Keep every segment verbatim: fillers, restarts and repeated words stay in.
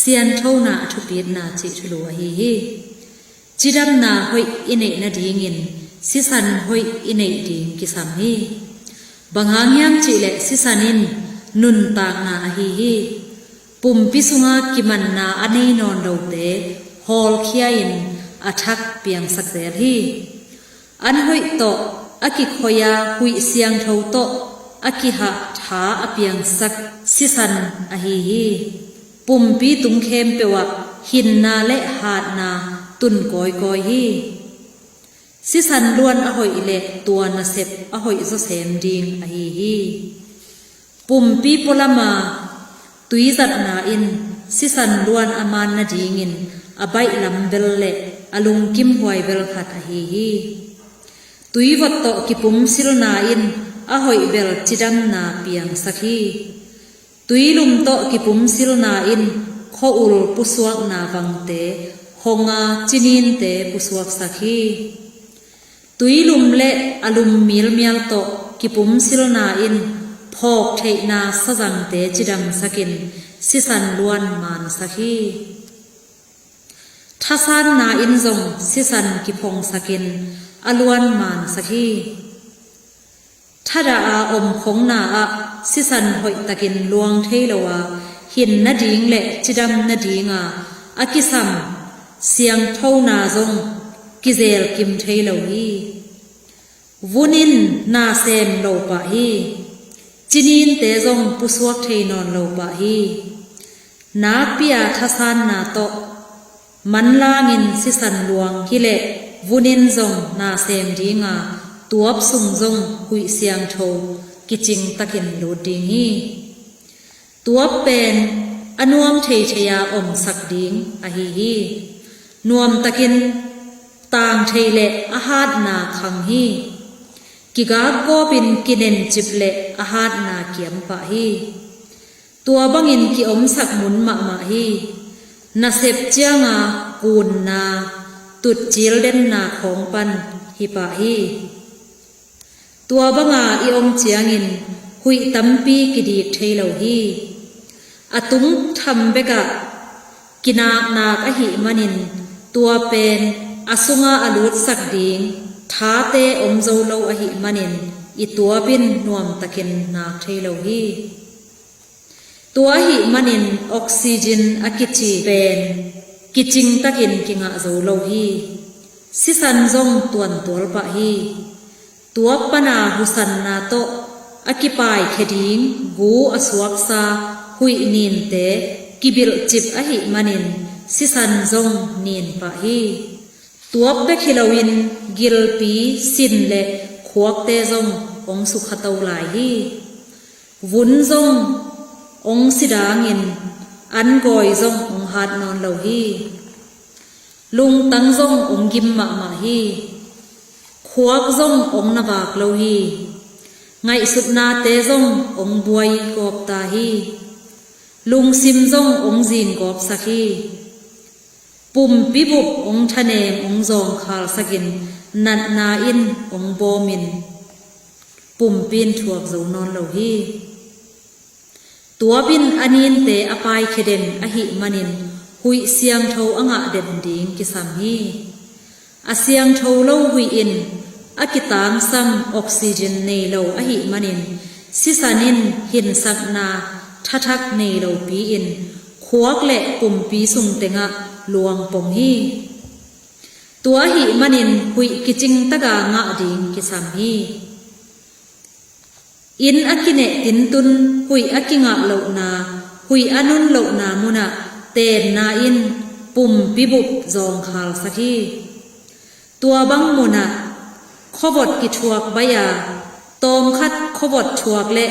Sianthona a thupitna cih thulu ahi hi. Cidamna hoih i neih nadingin sisan hoih i neih ding kisam hi. Bang hang hiam cihleh sisan in nuntakna ahi hi. Pumpi sunga kimanna a nei nawn lote hawlkhia-in a thak piangsak zel hi. An hoih tawh a kikhoi-a huih siangtho tawh a kihah tha a piangsak sisan ahi hi. Pumpi tung khempeuh ah hinna le hatna tun kawikawi hi. Sisan luan a hoih leh tua nasep a hoih zawsem ding ahi hi. Pumpi pualama tuizatna in sisan luan a man nadingin a baihlam bel le a lungkimhuai bel khat ahi hi. Tuivot tawh kipumsilna in a hoih bel cidamna piangsak hi. Tuilum tawh kipumsilna in khua-ul pusuakna vangte honga cininte pusuaksak hi. Tuilum le a lum milmial tawh kipumsilna in phawk theihna sazangte cidamsakin sisan luan mansak hi. Thasanna in zong sisan kiphongsakin a luan mansak hi. Thadah a omkhongna ah sisan hoihtakin luang thei lo a, hin nading le cidam nadinga a kisam siangthona zong kizelkim thei lo hi. Vun in na sem lo pah hi. Cininte zong pusuak thei nawn lo pah hi. Nakpi-a thasanna tawh manlangin sisan luang hileh vun in zong na sem dinga tuap sung zong huih siangtho kicingtakin lut ding hi. Tuap pen a nuam theithei-a omsak ding ahi hi. Nuamtakin tang thei leh a hatna khang hi. Kigakgawpin kinencip leh a hatna kiampah hi. Tua bangin ki-omsak mun mahmah hi. Nasep cianga kunna tutcil denna khawng pan hipah hi. Tua banga i om ciangin huih tampi kidik thei lo hi. A tung tham bekah kinaknak ahih manin tua pen a sunga a lutsak ding thate om zo lo ahih manin i tuap in nuamtakin nak thei lo hi. Tua ahih manin oxygen a kici pen kicingtakin kingah zo lo hi. Sisan zong tuantual pah hi. Tuap pana husanna tawh a kipaikhia ding gu a suaksa huih ninte kibilhcip ahih manin sisan zong nin pah hi. Tuap bek hi loin gilpi, sin le khuakte zong hong sukhato lai hi. Vun zong hong si dangin an gawi zong hong hat nawn lo hi. Lungtang zong hong gim mahmah hi. Khuak zong hong na vak lo hi. Ngaihsutnate zong hong buai gawp ta hi. Lungsim zong hong zin gawpsak hi. Pumpi bup hong thanem hong zawngkhalsakin natna in hong bawmin pumpi in thuak zo nawn lo hi. Tuap in a ninte a paikhia den ahih manin huih siangtho a ngah den ding kisam hi. A siangtho lo huih in a kitangsam oxygen nei lo ahih manin sisan in hinsakna thathak nei lopi-in khuak le pumpi sung tengah luang pong hi. Tua ahih manin huih kicingtaka ngah ding kisam hi. Inn a kineh tintun huih a kingah lohna, huih a nun lohna munah tenna in pumpi bup zawngkhalsak hi. Tua bang munah khuavot kithuak baih a, tawmkhat khuavot thuak le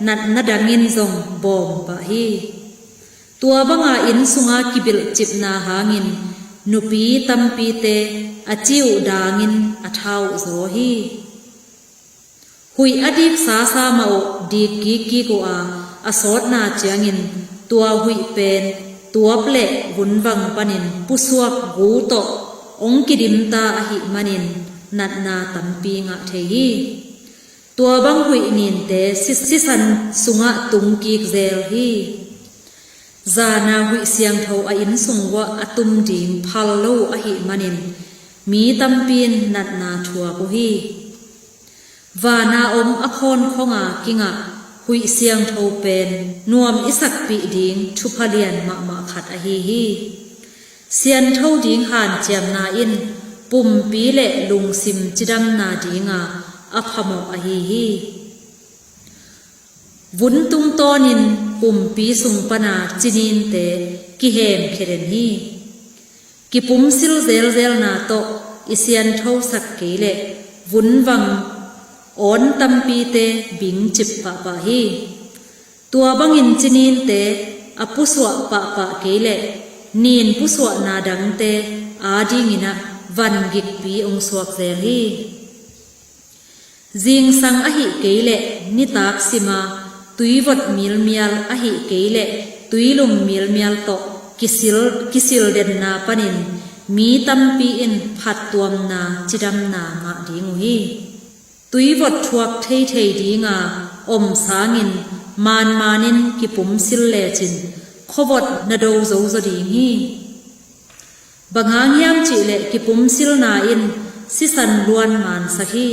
natna dangin zong bawm pah hi. Tua banga inn sunga kibilhcipna hangin nupi tampite a ci uh dangin a tha uh zaw hi. Huih a dik sasa mah uh dik kikkik uh a, a sawtna ciangin tua huih pen tuap le vunvang panin pusuak gu tawh hong kidimta ahih manin natna tampi ngah thei hi. Tua bang huih ninte si- sisan sungah tungkik zel hi. Zana huih siangtho a inn sung uah a tum ding phal lo uh ahih manin mi tampi in natna thuak uh hi. Vana om a khawnkhonga kingah huih siangtho pen nuam i sakpih ding thupha lian mahmah khat ahi hi. Siantho ding hanciamna in pumpi le lungsim cidamna dinga a phamawh ahi hi. Vun tungtawnin pumpi sung pana cininte kihemkhia den hi. Kipumsil zelzelna tawh i sianthosak kei leh vunvang awn tampite bingcip pahpah hi. Tua bangin cininte a pusuah pahpah kei leh nin pusuahna dangte adinginah van gikpi ong suak zel hi. Zingsang ahih kei leh nitak sima tuivot milmial ahih kei leh tuilum milmial tawh kisil, kisil denna panin mi tampi in phattuamna cidamna ngah ding uh hi. Tuivot thuak theithei dinga om sangin manmanin kipumsil lecin khuavot na do zozo ding hi. Bang hang hiam cihleh kipumsilna in sisan luan mansak hi.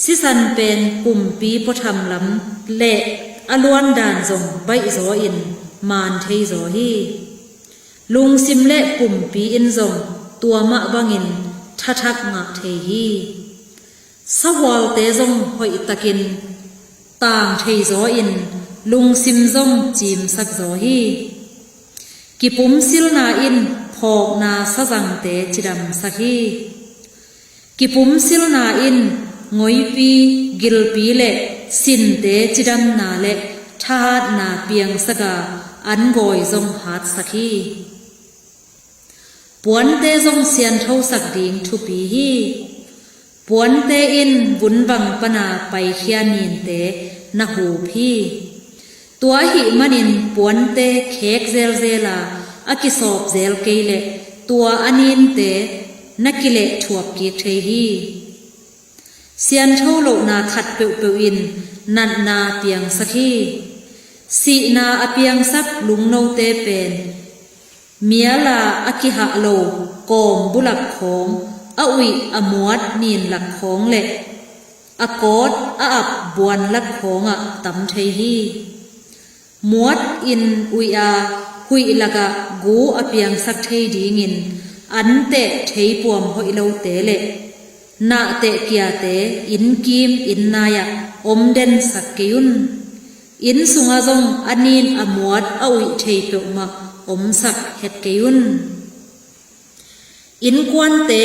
Sisan pen pumpi puatham lam le a luandan zong baihzaw in man theizaw hi. Lungsim le pumpi in zong tua mah bangin thathak ngah thei hi. Sahualte zong hoihtakin tang theizaw in lungsim zong cimsakzaw hi. Kipumsilna in phawkna sazangte cidamsak hi. Kipumsilna in ngoipi, gilpi le sinte cidamna le thahatna piangsaga angawi zong hatsak hi. Puante zong sianthosak ding thupi hi. Puante in vunvang pana paikhia ninte na hup hi. Tua ahih manin puante khek zelzela a kisawp zel kei leh tua a ninte na kileh thuak kik thei hi. Siantho lohna khat peuhpeuh in natna piangsak hi. Sihna a piangsak lungnote pen miala a kihah lo kawm bulak khawng, a uih a muat nin lak khawng le a kawt a ap buan lak khawngah tam thei hi. Muat in uih a huih lakah gu a piangsak thei dingin anteh theipuam hoih lote le nahteh kiate innkim innaiah om densak kei un. Inn sungah zong a nin a muat a uih thei peuhmah omsak het kei un. Innkuante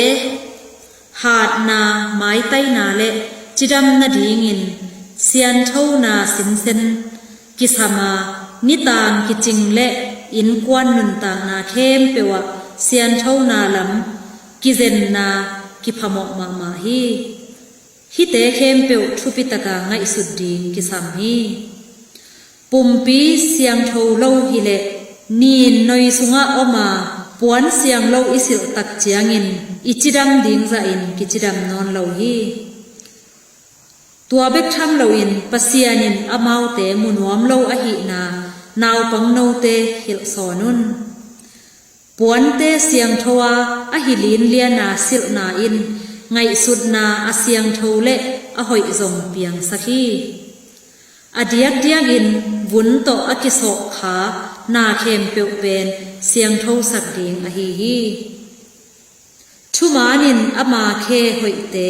hatna, maitaina le cidam nadingin sianthona sinsen kisama, nitang kicing le innkuan nuntakna khempeuh ah sianthona lam kizenna kiphamawh mahmah hi. Hihte khempeuh thupitaka ngaihsut ding kisam hi. Pumpi siangtho lo hileh nin noi sungah oma puan siang lo i silh tak ciangin i cidam ding zahin kicidam nawn lo hi. Tua bek tham loin Pasian in amaute mu nuam lo ahihna naupang note hilhsawn un. Puante siangtho a ahi linliana silhna in ngaihsutna a siangtho le a hoih zong piangsak hi. A diakdiakin vun tawh a kisawhkha na khempeuh pen siangthosak ding ahi hi. Thumanin ama khe hoihte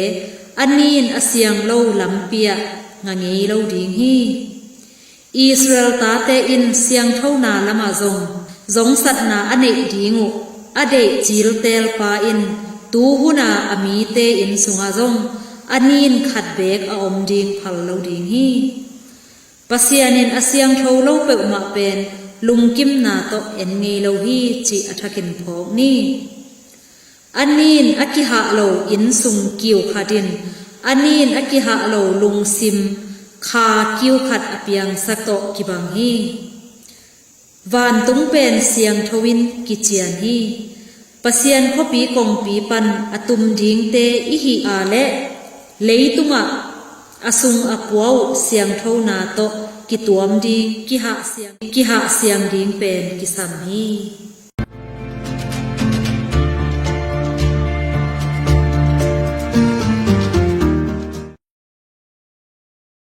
a nin a siang lo lampi ah nga ngei lo ding hi. Israel tate in siangthona lamah zong zongsatna a neih ding uh a deih ciltelpa in tuhuna a mite inn sungah zong a nin khat beek a om ding phal lo ding hi. Pasian in a siangtho lo peuhmah pen lungkimna tawh en ngei lo hi cih a thakin phawk ni. A nin a kihah lo inn sung kiu khat in a nin a kihah lo lungsim kha kiu khat a piangsak tawh kibang hi. Vantung pen siangtho in kician hi. Pasian khuapi kongpi pan a tum dingte i hih a leh leitungah a sung a pua uh siangthona tawh kituam ding, kihahsiang ding pen kisam hi.